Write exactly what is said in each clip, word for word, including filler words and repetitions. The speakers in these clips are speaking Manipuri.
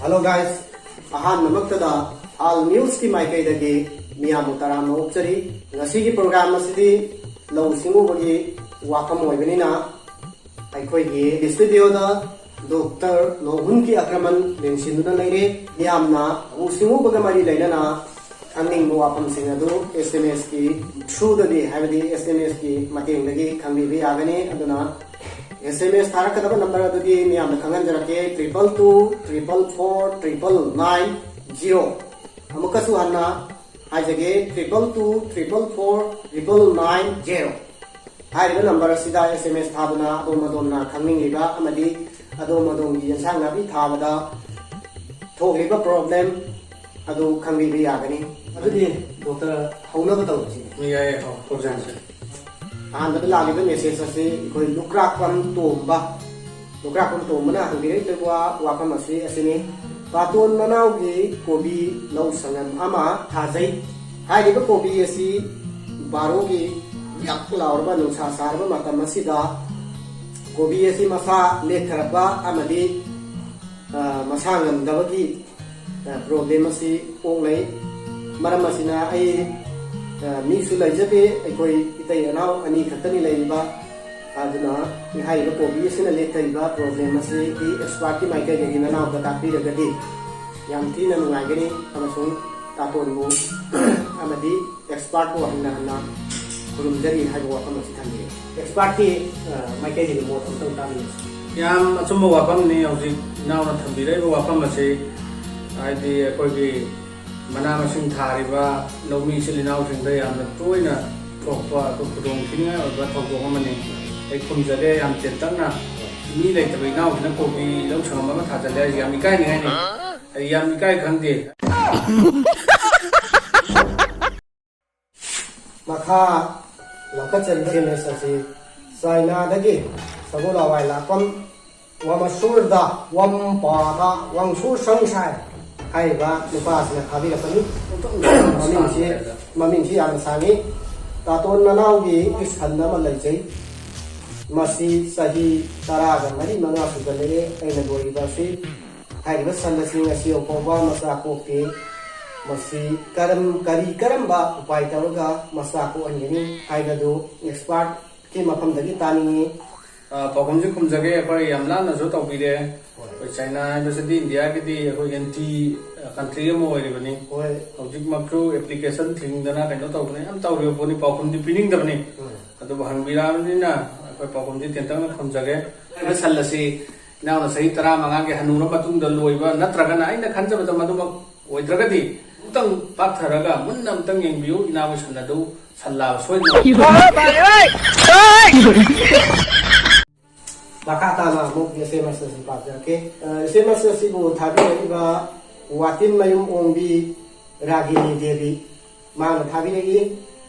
Hello guys, ꯑꯍꯥꯟꯕꯃꯛꯇꯗ ꯑꯥꯜ ꯅ꯭ꯌꯨꯁꯀꯤ ꯃꯥꯏꯀꯩꯗꯒꯤ ꯃꯤꯌꯥꯝꯕꯨ ꯇꯔꯥꯝꯅ ꯑꯣꯛꯆꯔꯤ꯫ ꯉꯁꯤꯒꯤ ꯄ꯭ꯔꯣꯒ꯭ꯔꯥꯝ ꯑꯁꯤꯗꯤ ꯂꯧꯎ ꯁꯤꯡꯎꯕꯒꯤ ꯋꯥꯐꯝ ꯑꯣꯏꯕꯅꯤꯅ ꯑꯩꯈꯣꯏꯒꯤ ꯁ꯭ꯇꯨꯗꯤꯑꯣꯗ ꯗꯣꯛꯇꯔ ꯂꯣꯍꯨꯟꯒꯤ ꯑꯀ꯭ꯔꯃꯟ ꯂꯦꯡꯁꯤꯟꯗꯨꯅ ꯂꯩꯔꯦ꯫ ꯃꯤꯌꯥꯝꯅ ꯂꯧꯎ ꯁꯤꯡꯎꯕꯒ ꯃꯔꯤ ꯂꯩꯅꯅ ꯈꯪꯅꯤꯡꯕ ꯋꯥꯐꯝꯁꯤꯡ ꯑꯗꯨ ꯑꯦꯁ ꯑꯦꯝ ꯑꯦꯁꯀꯤ ꯊ꯭ꯔꯨꯗꯒꯤ, ꯍꯥꯏꯕꯗꯤ ꯑꯦꯁ ꯑꯦꯝ ꯑꯦꯁꯀꯤ ꯃꯇꯦꯡꯗꯒꯤ ꯈꯪꯕꯤꯕ ꯌꯥꯒꯅꯤ꯫ ꯑꯗꯨꯅ ꯑꯦꯁ ꯑꯦꯝ ꯑꯦꯁ ꯊꯥꯔꯛꯀꯗꯕ ꯅꯝꯕꯔ ꯑꯗꯨꯗꯤ ꯃꯤꯌꯥꯝꯗ ꯈꯪꯍꯟꯖꯔꯛꯀꯦ, triple two triple four triple nine zero. ꯑꯃꯨꯛꯀꯁꯨ ꯍꯟꯅ ꯍꯥꯏꯖꯒꯦ, triple two triple four triple nine zero. ꯍꯥꯏꯔꯤꯕ ꯅꯝꯕꯔ ꯑꯁꯤꯗ ꯑꯦꯁ ꯑꯦꯝ ꯑꯦꯁ ꯊꯥꯗꯨꯅ ꯑꯗꯣꯝ ꯑꯗꯣꯝꯅ ꯈꯪꯅꯤꯡꯂꯤꯕ ꯑꯃꯗꯤ ꯑꯗꯣꯝ ꯑꯗꯣꯝꯒꯤ ꯌꯦꯟꯁꯥꯡ ꯅꯥꯄꯤ ꯊꯥꯕꯗ ꯊꯣꯛꯂꯤꯕ ꯄ꯭ꯔꯣꯕ꯭ꯂꯦꯝ ꯑꯗꯨ ꯈꯪꯕꯤꯕ ꯌꯥꯒꯅꯤ꯫ ꯑꯗꯨꯗꯤ ꯗꯣꯛꯇꯔ, ꯍꯧꯅꯕ ꯇꯧꯔꯁꯤ꯫ ꯌꯥꯏꯌꯦ, ꯍꯣ, ꯇꯧꯖꯔꯁꯤ꯫ ꯑꯍꯥꯟꯕꯗ ꯂꯥꯛꯂꯤꯕ ꯃꯦꯁꯦꯖ ꯑꯁꯤ ꯑꯩꯈꯣꯏ ꯂꯨꯀ꯭ꯔꯥꯛꯄꯝ ꯇꯣꯝꯕ, ꯂꯨꯀ꯭ꯔꯥꯛꯄꯝ ꯇꯣꯝꯕꯅ ꯍꯪꯕꯤꯔꯛꯂꯤꯕ ꯋꯥꯐꯝ ꯑꯁꯤ ꯑꯁꯤꯅꯤ: "ꯄꯥꯇꯣꯟ ꯃꯅꯥꯎꯒꯤ ꯀꯣꯕꯤ ꯂꯧ ꯁꯪꯉꯝ ꯑꯃ ꯊꯥꯖꯩ꯫ ꯍꯥꯏꯔꯤꯕ ꯀꯣꯕꯤ ꯑꯁꯤ ꯕꯥꯔꯣꯒꯤ ꯌꯛ ꯂꯥꯎꯔꯕ ꯅꯨꯡꯁꯥ ꯁꯥꯔꯕ ꯃꯇꯝ ꯑꯁꯤꯗ ꯀꯣꯕꯤ ꯑꯁꯤ ꯃꯁꯥ ꯂꯦꯛꯊꯔꯛꯄ ꯑꯃꯗꯤ, ꯑ, ꯃꯁꯥ ꯉꯝꯗꯕꯒꯤ, ꯑ, ꯄ꯭ꯔꯣꯕ꯭ꯂꯦꯝ ꯑꯁꯤ ꯄꯣꯛꯅꯩ꯫ ꯃꯔꯝ ꯑꯁꯤꯅ ꯑꯩ, ꯑ, ꯃꯤꯁꯨ ꯂꯩꯖꯗꯦ, ꯑꯩꯈꯣꯏ ꯏꯇꯩ ꯑꯅꯥꯎ ꯑꯅꯤ ꯈꯛꯇꯅꯤ ꯂꯩꯔꯤꯕ꯫ ꯑꯗꯨꯅ ꯍꯥꯏꯔꯤꯕ ꯀꯣꯕꯤ ꯑꯁꯤꯅ ꯂꯦꯛꯊꯔꯤꯕ ꯄ꯭ꯔꯣꯕ꯭ꯂꯦꯝ ꯑꯁꯤꯒꯤ ꯑꯦꯛꯁꯄꯥꯔꯠꯀꯤ ꯃꯥꯏꯀꯩꯗꯒꯤ ꯅꯅꯥꯎꯗ ꯇꯥꯛꯄꯤꯔꯒꯗꯤ ꯌꯥꯝ ꯊꯤꯅ ꯅꯨꯡꯉꯥꯏꯒꯅꯤ ꯑꯃꯁꯨꯡ ꯇꯥꯇꯣꯟꯕꯨ ꯑꯃꯗꯤ ꯑꯦꯛꯁꯄꯥꯔꯠꯄꯨ ꯍꯟꯅ ꯍꯟꯅ ꯈꯨꯔꯨꯝꯖꯔꯤ" ꯍꯥꯏꯕ ꯋꯥꯐꯝ ꯑꯁꯤ ꯊꯝꯕꯤꯔꯤ꯫ ꯑꯦꯛꯁꯄꯥꯔꯠꯀꯤ, ꯑ, ꯃꯥꯏꯀꯩꯗꯒꯤ ꯃꯣꯠ ꯑꯃꯇꯪ ꯇꯥꯕꯤꯔꯁꯤ꯫ ꯌꯥꯝ ꯑꯆꯨꯝꯕ ꯋꯥꯐꯝꯅꯤ ꯍꯧꯖꯤꯛ ꯏꯅꯥꯎꯅ ꯊꯝꯕꯤꯔꯛꯏꯕ ꯋꯥꯐꯝ ꯑꯁꯤ꯫ ꯍꯥꯏꯗꯤ ꯑꯩꯈꯣꯏꯒꯤ ꯃꯅꯥ ꯃꯁꯤꯡ ꯊꯥꯔꯤꯕ ꯂꯧꯃꯤ ꯏꯆꯤꯜ ꯏꯅꯥꯎꯁꯤꯡꯗ ꯌꯥꯝꯅ ꯇꯣꯏꯅ ꯊꯣꯛꯄ ꯑꯩꯈꯣꯏ ꯈꯨꯗꯣꯡ ꯊꯤꯅꯤꯡꯉꯥꯏ ꯑꯣꯏꯕ ꯊꯧꯗꯣꯛ ꯑꯃꯅꯤ꯫ ꯑꯩ ꯈꯨꯝꯖꯒꯦ ꯌꯥꯝ ꯇꯦꯟꯇꯛꯅ꯫ ꯃꯤ ꯂꯩꯇꯕ ꯏꯅꯥꯎꯁꯤꯅ ꯀꯣꯕꯤ ꯂꯧ ꯁꯪꯉꯝ ꯑꯃ ꯊꯥꯖꯜꯂꯦ ꯍꯥꯏꯁꯦ ꯌꯥꯝ ꯏꯀꯥꯏꯅꯤꯡꯉꯥꯏꯅꯤ꯫ ꯑꯩ ꯌꯥꯝ ꯏꯀꯥꯏ ꯈꯪꯗꯦ꯫ ꯃꯈꯥ ꯂꯧꯈꯠꯆꯔꯤꯕ ꯃꯦꯁꯦꯖ ꯑꯁꯤ ꯆꯥꯏꯅꯥꯗꯒꯤ ꯁꯒꯣꯜ ꯍꯋꯥꯏ ꯂꯥꯛꯄꯝ ꯋꯥꯃꯁꯨꯔꯗ ꯋꯝꯄꯥꯗ ꯋꯥꯡꯁꯨ ꯁꯪꯁꯥꯏ ꯍꯥꯏꯔꯤꯕ ꯅꯨꯄꯥꯁꯤꯅ ꯊꯥꯕꯤꯔꯛꯄꯅꯤ꯫ ꯃꯃꯤꯡꯁꯤ, ꯃꯃꯤꯡꯁꯤ ꯌꯥꯝꯅ ꯁꯥꯡꯉꯤ꯫ "ꯇꯥꯇꯣꯟ ꯅꯅꯥꯎꯒꯤ ꯏꯁꯟ ꯑꯃ ꯂꯩꯖꯩ꯫ ꯃꯁꯤ ꯆꯍꯤ ꯇꯔꯥꯒ ꯃꯔꯤ ꯃꯉꯥ ꯁꯨꯖꯜꯂꯛꯑꯦ ꯑꯩꯅ ꯂꯣꯏꯔꯤꯕ ꯑꯁꯤ꯫ ꯍꯥꯏꯔꯤꯕ ꯁꯟ ꯑꯁꯤ ꯉꯁꯤ ꯐꯥꯎꯕ ꯃꯆꯥ ꯀꯣꯛꯇꯦ꯫ ꯃꯁꯤ ꯀꯔꯝ, ꯀꯔꯤ ꯀꯔꯝꯕ ꯎꯄꯥꯏ ꯇꯧꯔꯒ ꯃꯆꯥ ꯀꯣꯛꯍꯟꯒꯅꯤ ꯍꯥꯏꯕꯗꯨ ꯑꯦꯛꯁꯄꯥꯔꯠꯀꯤ ꯃꯐꯝꯗꯒꯤ ꯇꯥꯅꯤꯡꯉꯤ꯫ ꯑ, ꯄꯥꯎꯈꯨꯝꯁꯤ ꯈꯨꯝꯖꯒꯦ꯫ ꯑꯩꯈꯣꯏ ꯌꯥꯝ ꯂꯥꯞꯅꯁꯨ ꯇꯧꯕꯤꯔꯦ꯫ ꯍꯣꯏ꯫ ꯑꯩꯈꯣꯏ ꯆꯥꯏꯅꯥ ꯍꯥꯏꯕꯁꯤꯗꯤ ꯏꯟꯗꯤꯌꯥꯒꯤꯗꯤ ꯑꯩꯈꯣꯏ ꯑꯦꯟꯇꯤ ꯀꯟꯇ꯭ꯔꯤ ꯑꯃ ꯑꯣꯏꯔꯤꯕꯅꯤ꯫ ꯍꯣꯏ꯫ ꯍꯧꯖꯤꯛꯃꯛꯁꯨ ꯑꯦꯄ꯭ꯂꯤꯀꯦꯁꯟ ꯊꯤꯡꯗꯅ ꯀꯩꯅꯣ ꯇꯧꯗꯅ ꯌꯥꯝ ꯇꯧꯔꯤꯕ ꯄꯣꯠꯅꯤ, ꯄꯥꯎꯈꯨꯝꯗꯤ ꯄꯤꯅꯤꯡꯗꯕꯅꯤ꯫ ꯎꯝ꯫ ꯑꯗꯨꯕꯨ ꯍꯪꯕꯤꯔꯛꯑꯕꯅꯤꯅ ꯑꯩꯈꯣꯏ ꯄꯥꯎꯈꯨꯝꯁꯤ ꯇꯦꯟꯇꯛꯅ ꯈꯨꯝꯖꯒꯦ꯫ ꯍꯥꯏꯔꯤꯕ ꯁꯟ ꯑꯁꯤ ꯏꯅꯥꯎꯅ ꯆꯍꯤ ꯇꯔꯥꯃꯉꯥꯒꯤ ꯍꯟꯅꯨꯔ ꯃꯇꯨꯡꯗ ꯂꯣꯏꯕ ꯅꯠꯇ꯭ꯔꯒꯅ, ꯑꯩꯅ ꯈꯟꯖꯕꯗ ꯃꯗꯨꯃꯛ ꯑꯣꯏꯗ꯭ꯔꯒꯗꯤ, ꯑꯃꯨꯛꯇꯪ ꯄꯥꯛꯊꯔꯒ ꯃꯨꯟꯅ ꯑꯃꯨꯛꯇꯪ ꯌꯦꯡꯕꯤꯌꯨ, ꯏꯅꯥꯎꯒꯤ ꯁꯟ ꯑꯗꯨ ꯁꯟ ꯂꯥꯕ ꯁꯣꯏꯗꯅ꯫ ꯃꯈꯥ ꯇꯥꯅ ꯑꯃꯨꯛ ꯑꯦꯁ ꯑꯦꯝ ꯑꯦꯁ ꯑꯁꯤ ꯄꯥꯖꯔꯛꯀꯦ꯫ ꯑ, ꯑꯦꯁ ꯑꯦꯝ ꯑꯦꯁ ꯑꯁꯤꯕꯨ ꯊꯥꯕꯤꯔꯛꯏꯕ ꯋꯥꯇꯤꯟꯃꯌꯨꯝ ꯑꯣꯡꯕꯤ ꯔꯥꯒꯤꯅꯤ ꯗꯦꯕꯤ, ꯃꯥꯅ ꯊꯥꯕꯤꯔꯛꯏ,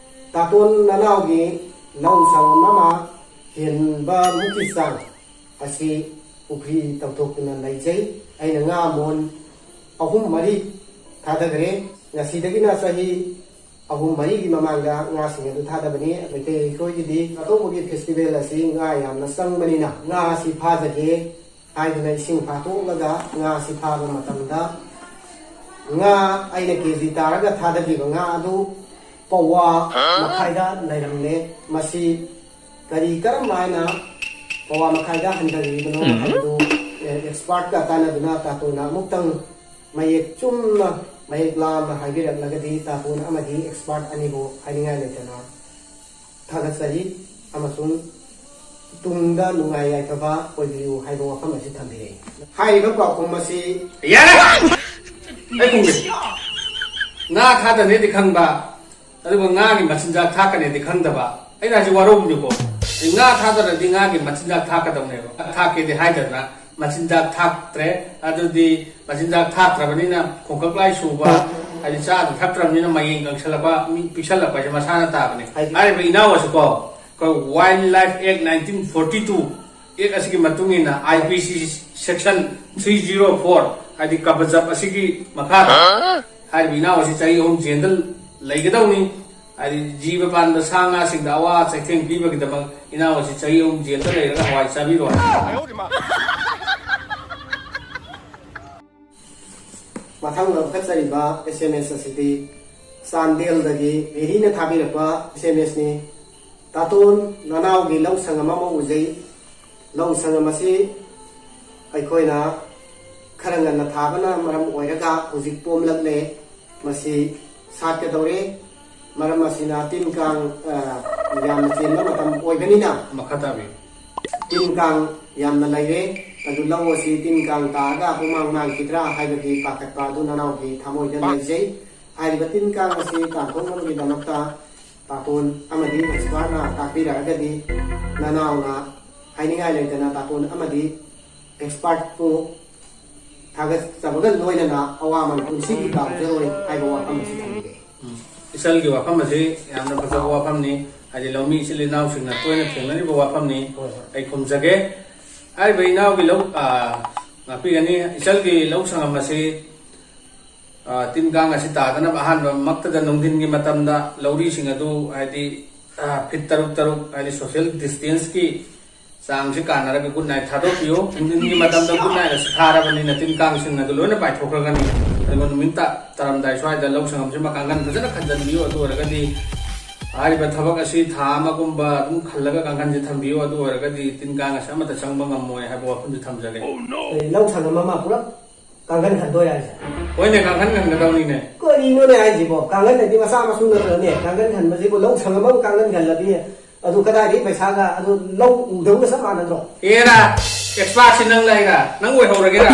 "ꯇꯥꯇꯣꯟ ꯅꯅꯥꯎꯒꯤ ꯂꯧ ꯁꯪꯒꯝ ꯑꯃ ꯍꯦꯟꯕ ꯃꯨꯛꯀꯤ ꯆꯥꯡ ꯑꯁꯤ ꯄꯨꯈ꯭ꯔꯤ ꯇꯧꯊꯣꯛꯇꯨꯅ ꯂꯩꯖꯩ꯫ ꯑꯩꯅ ꯉꯥ ꯃꯣꯟ ꯑꯍꯨꯝ ꯃꯔꯤ ꯊꯥꯗꯈ꯭ꯔꯦ꯫ ꯉꯁꯤꯗꯒꯤꯅ ꯆꯍꯤ ꯑꯍꯨꯝ ꯃꯔꯤꯒꯤ ꯃꯃꯥꯡꯗ ꯉꯥꯁꯤꯡ ꯑꯗꯨ ꯊꯥꯗꯕꯅꯤ꯫ ꯃꯩꯇꯩ ꯑꯩꯈꯣꯏꯒꯤꯗꯤ ꯆꯥꯛꯀꯧꯕꯒꯤ ꯐꯦꯁꯇꯤꯚꯦꯜ ꯑꯁꯤ ꯉꯥ ꯌꯥꯝꯅ ꯆꯪꯕꯅꯤꯅ ꯉꯥ ꯑꯁꯤ ꯐꯥꯖꯒꯦ ꯍꯥꯏꯗꯨꯅ ꯏꯁꯤꯡ ꯐꯥꯊꯣꯛꯂꯒ ꯉꯥ ꯑꯁꯤ ꯐꯥꯕ ꯃꯇꯝꯗ ꯉꯥ ꯑꯩꯅ ꯀꯦ ꯖꯤ ꯇꯥꯔꯒ ꯊꯥꯗꯈꯤꯕ ꯉꯥ ꯑꯗꯨ ꯄꯋꯥ ꯃꯈꯥꯏꯗ ꯂꯩꯔꯝꯂꯦ꯫ ꯃꯁꯤ ꯀꯔꯤ ꯀꯔꯝ ꯍꯥꯏꯅ ꯄꯋꯥ ꯃꯈꯥꯏꯗ ꯍꯟꯊꯔꯤꯕꯅꯣ ꯎꯝ꯫ ꯍꯥꯏꯕꯗꯨ, ꯑꯦ, ꯑꯦꯛꯁꯄꯥꯔꯠꯀ ꯇꯥꯟꯅꯗꯨꯅ ꯇꯥꯇꯣꯟꯅ ꯑꯃꯨꯛꯇꯪ ꯃꯌꯦꯛ ꯆꯨꯝꯅ, ꯃꯌꯦꯛ ꯂꯥꯝꯅ ꯍꯥꯏꯕꯤꯔꯛꯂꯒꯗꯤ ꯇꯥꯇꯣꯟ ꯑꯃꯗꯤ ꯑꯦꯛꯁꯄꯥꯔꯠ ꯑꯅꯤꯕꯨ ꯍꯥꯏꯅꯤꯡꯉꯥꯏ ꯂꯩꯇꯅ ꯊꯥꯒꯠꯆꯔꯤ ꯑꯃꯁꯨꯡ ꯇꯨꯡꯗ ꯅꯨꯡꯉꯥꯏ ꯌꯥꯏꯐꯕ ꯑꯣꯏꯕꯤꯌꯨ ꯍꯥꯏꯕ ꯋꯥꯐꯝ ꯑꯁꯤ ꯊꯝꯕꯤꯔꯛꯏ꯫ ꯍꯥꯏꯔꯤꯕ ꯄꯥꯎꯈꯨꯝ ꯑꯁꯤ ꯌꯥꯔꯦ! ꯑꯩ ꯈꯨꯝꯒꯦ꯫ ꯉꯥ ꯊꯥꯗꯅꯦꯗꯤ ꯈꯪꯕ, ꯑꯗꯨꯒ ꯉꯥꯒꯤ ꯃꯆꯤꯟꯖꯥꯛ ꯊꯥꯛꯀꯅꯦꯗꯤ ꯈꯪꯗꯕ꯫ ꯑꯩꯅ ꯍꯥꯏꯁꯤ ꯋꯥꯔꯧꯕꯅꯤꯀꯣ꯫ ꯉꯥ ꯊꯥꯗꯔꯗꯤ ꯉꯥꯒꯤ ꯃꯆꯤꯟꯖꯥꯛ ꯊꯥꯛꯀꯗꯧꯅꯦꯕ꯫ ꯊꯥꯛꯀꯦꯗꯤ ꯍꯥꯏꯗꯅ ꯃꯆꯤꯟꯖꯥꯛ ꯊꯥꯛꯇ꯭ꯔꯦ꯫ ꯑꯗꯨꯗꯤ ꯃꯆꯤꯟꯖꯥꯛ ꯊꯥꯛꯇ꯭ꯔꯕꯅꯤꯅ ꯈꯣꯡꯀꯛ ꯂꯥꯏ ꯁꯨꯕ, ꯍꯥꯏꯗꯤ ꯆꯥꯗ ꯊꯛꯇ꯭ꯔꯕꯅꯤꯅ ꯃꯌꯦꯡ ꯀꯪꯁꯜꯂꯛꯄ, ꯃꯤ ꯄꯤꯛꯁꯜꯂꯛꯄ ꯍꯥꯏꯁꯦ ꯃꯁꯥꯅ ꯇꯥꯕꯅꯤ꯫ ꯍꯥꯏꯗꯤ ꯍꯥꯏꯔꯤꯕ ꯏꯅꯥꯎ ꯑꯁꯤꯀꯣ, ꯑꯩꯈꯣꯏ Wildlife Act nineteen forty two Act ꯑꯁꯤꯒꯤ ꯃꯇꯨꯡ ꯏꯟꯅ I P C section three zero four, ꯍꯥꯏꯗꯤ ꯀꯕꯖꯞ ꯑꯁꯤꯒꯤ ꯃꯈꯥꯗ ꯍꯥ? ꯍꯥꯏꯔꯤꯕ ꯏꯅꯥꯎ ꯑꯁꯤ ꯆꯍꯤ ꯑꯍꯨꯝ ꯖꯦꯜꯗ ꯂꯩꯒꯗꯧꯅꯤ꯫ ꯍꯥꯏꯗꯤ ꯖꯤꯕ ꯄꯥꯟꯕ ꯁꯥ ꯉꯥꯁꯤꯡꯗ ꯑꯋꯥ ꯆꯩꯊꯦꯡ ꯄꯤꯕꯒꯤꯗꯃꯛ ꯏꯅꯥꯎ ꯑꯁꯤ ꯆꯍꯤ ꯑꯍꯨꯝ ꯖꯦꯜꯗ ꯂꯩꯔꯒ ꯍꯋꯥꯏ ꯆꯥꯕꯤꯔꯣ ꯍꯥꯏ꯫ ꯃꯊꯪ ꯂꯧꯈꯠꯆꯔꯤꯕ ꯑꯦꯁ ꯑꯦꯝ ꯑꯦꯁ ꯑꯁꯤꯗꯤ ꯆꯥꯟꯗꯦꯜꯗꯒꯤ ꯔꯤꯔꯤꯅ ꯊꯥꯕꯤꯔꯛꯄ ꯑꯦꯁ ꯑꯦꯝ ꯑꯦꯁꯅꯤ꯫ ꯇꯥꯇꯣꯟ, ꯅꯅꯥꯎꯒꯤ ꯂꯧ ꯁꯪꯒꯝ ꯑꯃ ꯎꯖꯩ꯫ ꯂꯧ ꯁꯪꯒꯝ ꯑꯁꯤ ꯑꯩꯈꯣꯏꯅ ꯈꯔ ꯉꯟꯅ ꯊꯥꯕꯅ ꯃꯔꯝ ꯑꯣꯏꯔꯒ ꯍꯧꯖꯤꯛ ꯄꯣꯝꯂꯛꯂꯦ꯫ ꯃꯁꯤ ꯁꯥꯠꯀꯗꯧꯔꯦ꯫ ꯃꯔꯝ ꯑꯁꯤꯅ ꯇꯤꯟ ꯀꯥꯡ, ꯑ, ꯌꯥꯝꯅ ꯆꯦꯟꯕ ꯃꯇꯝ ꯑꯣꯏꯕꯅꯤꯅ ꯃꯈꯥ ꯇꯥꯕꯤꯌꯨ꯫ ꯇꯤꯟ ꯀꯥꯡ ꯌꯥꯝꯅ ꯂꯩꯔꯦ꯫ ꯑꯗꯨ ꯂꯧ ꯑꯁꯤ ꯇꯤꯟ ꯀꯥꯡ ꯇꯥꯔꯒ ꯄꯨꯡꯃꯥꯡ ꯃꯥꯡꯈꯤꯗ꯭ꯔꯥ ꯍꯥꯏꯕꯒꯤ ꯄꯥꯈꯠꯄ ꯑꯗꯨ ꯅꯅꯥꯎꯒꯤ ꯊꯃꯣꯏꯗ ꯂꯩꯖꯩ꯫ ꯍꯥꯏꯔꯤꯕ ꯇꯤꯟ ꯀꯥꯡ ꯑꯁꯤ ꯇꯥꯟꯊꯣꯛꯅꯕꯒꯤꯗꯃꯛꯇ ꯇꯥꯇꯣꯟ ꯑꯃꯗꯤ ꯑꯦꯛꯁꯄꯥꯔꯠꯅ ꯇꯥꯛꯄꯤꯔꯛꯑꯒꯗꯤ ꯅꯅꯥꯎꯅ ꯍꯥꯏꯅꯤꯡꯉꯥꯏ ꯂꯩꯇꯅ ꯇꯥꯇꯣꯟ ꯑꯃꯗꯤ ꯑꯦꯛꯁꯄꯥꯔꯠꯄꯨ ꯊꯥꯒꯠꯆꯕꯒ ꯂꯣꯏꯅꯅ ꯑꯋꯥꯃꯟ ꯄꯨꯟꯁꯤꯒꯤ ꯀꯥꯎꯖꯔꯣꯏ ꯍꯥꯏꯕ ꯋꯥꯐꯝ ꯑꯁꯤ ꯊꯝꯖꯒꯦ꯫ ꯎꯝ꯫ ꯏꯆꯜꯒꯤ ꯋꯥꯐꯝ ꯑꯁꯤ ꯌꯥꯝꯅ ꯐꯖꯕ ꯋꯥꯐꯝꯅꯤ꯫ ꯍꯥꯏꯗꯤ ꯂꯧꯃꯤ ꯏꯆꯤꯜ ꯏꯅꯥꯎꯁꯤꯡꯅ ꯇꯣꯏꯅ ꯊꯦꯡꯅꯔꯤꯕ ꯋꯥꯐꯝꯅꯤ꯫ ꯍꯣꯏ, ꯍꯣꯏ꯫ ꯑꯩ ꯈꯨꯝꯖꯒꯦ꯫ ꯍꯥꯏꯔꯤꯕ ꯏꯅꯥꯎꯒꯤ ꯂꯧ, ꯑ, ꯉꯥꯛꯄꯤꯒꯅꯤ꯫ ꯏꯆꯜꯒꯤ ꯂꯧ ꯁꯪꯒꯝ ꯑꯁꯤ, ꯑ, ꯇꯤꯟ ꯀꯥꯡ ꯑꯁꯤ ꯇꯥꯗꯅꯕ ꯑꯍꯥꯟꯕꯃꯛꯇꯗ ꯅꯨꯡꯊꯤꯟꯒꯤ ꯃꯇꯝꯗ ꯂꯧꯔꯤꯁꯤꯡ ꯑꯗꯨ, ꯍꯥꯏꯗꯤ, ꯑ, ꯐꯤꯠ ꯇꯔꯨꯛ ꯇꯔꯨꯛ, ꯍꯥꯏꯗꯤ social distanceꯀꯤ ꯆꯥꯡꯁꯤ ꯀꯥꯟꯅꯔꯒ good night ꯊꯥꯗꯣꯛꯄꯤꯌꯨ꯫ ꯅꯨꯡꯊꯤꯟꯒꯤ ꯃꯇꯝꯗ good night ꯑꯁꯤ ꯊꯥꯔꯕꯅꯤꯅ ꯇꯤꯟ ꯀꯥꯡꯁꯤꯡ ꯑꯗꯨ ꯂꯣꯏꯅ ꯄꯥꯏꯊꯣꯛꯈ꯭ꯔꯒꯅꯤ꯫ ꯑꯗꯨꯒ ꯅꯨꯃꯤꯠ ꯇꯥ-, ꯇꯥꯔꯝꯗꯥꯏ ꯁ꯭ꯋꯥꯏꯗ ꯂꯧ ꯁꯪꯒꯝꯁꯤꯃ ꯀꯥꯡꯈꯟ ꯐꯖꯅ ꯈꯟꯖꯟꯕꯤꯌꯨ꯫ ꯑꯗꯨ ꯑꯣꯏꯔꯒꯗꯤ ꯍꯥꯏꯔꯤꯕ ꯊꯕꯛ ꯑꯁꯤ ꯊꯥ ꯑꯃꯒꯨꯝꯕ ꯑꯗꯨꯝ ꯈꯜꯂꯒ ꯀꯥꯡꯈꯟꯁꯤ ꯊꯝꯕꯤꯌꯨ꯫ ꯑꯗꯨ ꯑꯣꯏꯔꯒꯗꯤ ꯇꯤꯟ ꯀꯥꯡ ꯑꯁꯤ ꯑꯃꯠꯇ ꯆꯪꯕ ꯉꯝꯃꯣꯏ ꯍꯥꯏꯕ ꯋꯥꯐꯝꯁꯤ ꯊꯝꯖꯒꯦ꯫ ꯑꯩ ꯂꯧ ꯁꯪꯒꯝ ꯑꯃ ꯄꯨꯔꯥ ꯀꯥꯡꯈꯟ ꯈꯟꯗꯣꯏꯔ ꯍꯥꯏꯁꯦ? ꯍꯣꯏꯅꯦ, ꯀꯥꯡꯈꯟ ꯈꯟꯒꯗꯧꯅꯤꯅꯦ꯫ ꯀꯔꯤꯅꯣꯅꯦ ꯍꯥꯏꯁꯤꯕꯣ? ꯀꯥꯡꯈꯟ ꯍꯥꯏꯗꯤ ꯃꯆꯥ ꯃꯁꯨ ꯅꯠꯇ꯭ꯔꯅꯦ? ꯀꯥꯡꯈꯟ ꯈꯟꯕꯁꯤꯕꯨ ꯂꯧ ꯁꯪꯒꯝ ꯑꯃ ꯀꯥꯡꯈꯟ ꯈꯜꯂꯗꯤ ꯑꯗꯨ ꯀꯗꯥꯏꯗꯒꯤ ꯄꯩꯁꯥꯒ? ꯑꯗꯨ ꯂꯧ ꯎꯗꯧꯒ ꯆꯞ ꯃꯥꯟꯅꯗ꯭ꯔꯣ? ꯑꯦꯔꯥ, ꯑꯦꯛꯁꯄꯥꯔꯠꯁꯤ ꯅꯪ ꯂꯩꯔ? ꯅꯪ ꯑꯣꯏꯍꯧꯔꯒꯦꯔꯥ?